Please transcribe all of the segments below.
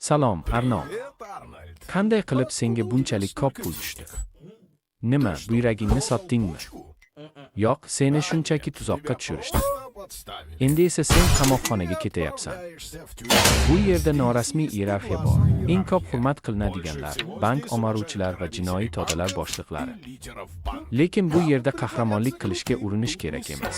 Salom, Arnold. Привет, Арнольд. Qanday qilib senga bunchalik ko'p pul tushdi? Nima, buyragingni sotdingmi? Yo'q, seni shunchaki tuzoqqa tushirishdi. Подставили. Endi esa sen qamoqxonaga ketayapsan. Отправляешься в тюрьму. Bu yerda norasmiy iyerarxiya bor. Eng ko'p hurmat qilinadiganlar bank omaruvchilar va jinoiy todalar boshliqlari. Лидеров банка. Lekin bu yerda qahramonlik qilishga urinish kerak emas.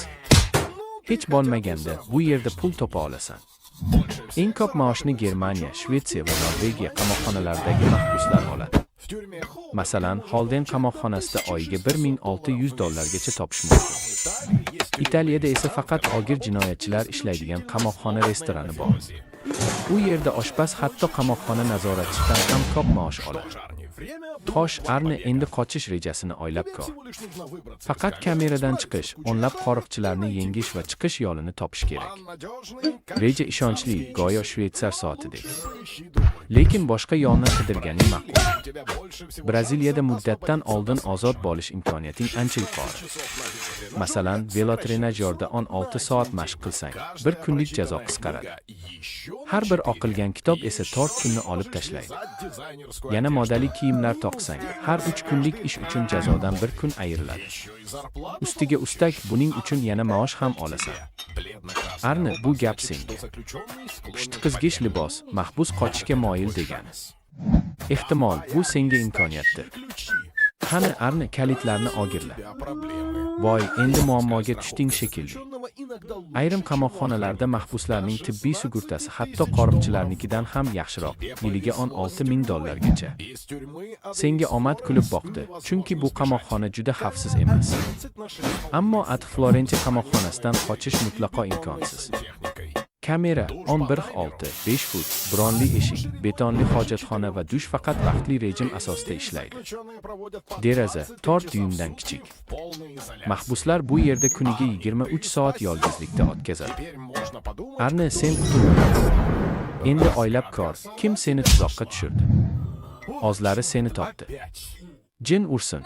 Hech bo'lmaganda bu yerda pul topa olasan. Больше всех Eng ko'p maoshni Germaniya, Shvetsiya va Norvegiya qamoqxonalaridagi mahbuslar oladi. В тюрьме Холден Masalan, Holden qamoqxonasida oyiga 1600 dollargacha topish mumkin. В Италии есть тюрьма Italiyada esa faqat og'ir jinoyatchilar ishlaydigan qamoqxona restorani bor. U yerda oshpaz hatto qamoqxona nazoratchisidan ham ko'p maosh oladi. Что ж, Арни, время Xo'sh, Arni, endi qochish rejasini o'ylab Тебе ko'r. всего лишь нужно выбраться из Faqat камеры, kameradan справиться chiqish, с кучей o'nlab охраны qo'riqchilarni и найти yengish va chiqish yo'lini topish kerak. План надежный, как Reja ishonchli, швейцарские go'yo часы. shveytsar soatidek. Лучше поищи другой. Lekin boshqa yo'lni qidirganing ma'qul. У тебя больше всего Braziliyada шансов muddatdan освободиться oldin досрочно. ozod bo'lish imkoniyating ancha yuqori. Часов на велотренажере Masalan, velotrenajyorda 16 soat mashq qilsang, bir kunlik jazo qisqaradi. Har bir o'qilgan kitob esa 4 kunni olib tashlaydi. Yana modali kiyimlar toqsang, har 3 kunlik ish uchun jazodan bir kun ayriladi. Ustiga ustak, buning uchun yana maosh ham olasan. Arni, bu gap senga. Pushti qizg'ish libos, mahbus qochishga moyil degani. Ehtimol, bu senga imkoniyatdir. Qani, Arni, kalitlarni o'g'irla. Voy, endi muammoga tushding shekilli. Ayrim qamoqxonalarda mahbuslarning tibbiy sug'urtasi hatto qo'riqchilarnikidan ham yaxshiroq, yiliga 16 ming dollargacha. Senga omad kulib boqdi, chunki bu qamoqxona juda xavfsiz emas. Ammo At Florence qamoqxonasidan qochish mutlaqo imkonsiz. Kamera 11 6 5 fut, bronli eshik, betonli hojatxona va dush faqat vaqtli rejim asosida ishlaydi. Deraza 4 dyuymdan kichik. Mahbuslar bu yerda kuniga 23 soat yolg'izlikda o'tkazadi. Arni, sen qutulmading. Endi o'ylab ko'r, kim seni tuzoqqa tushirdi? O'zlari seni topdi. Jin ursin.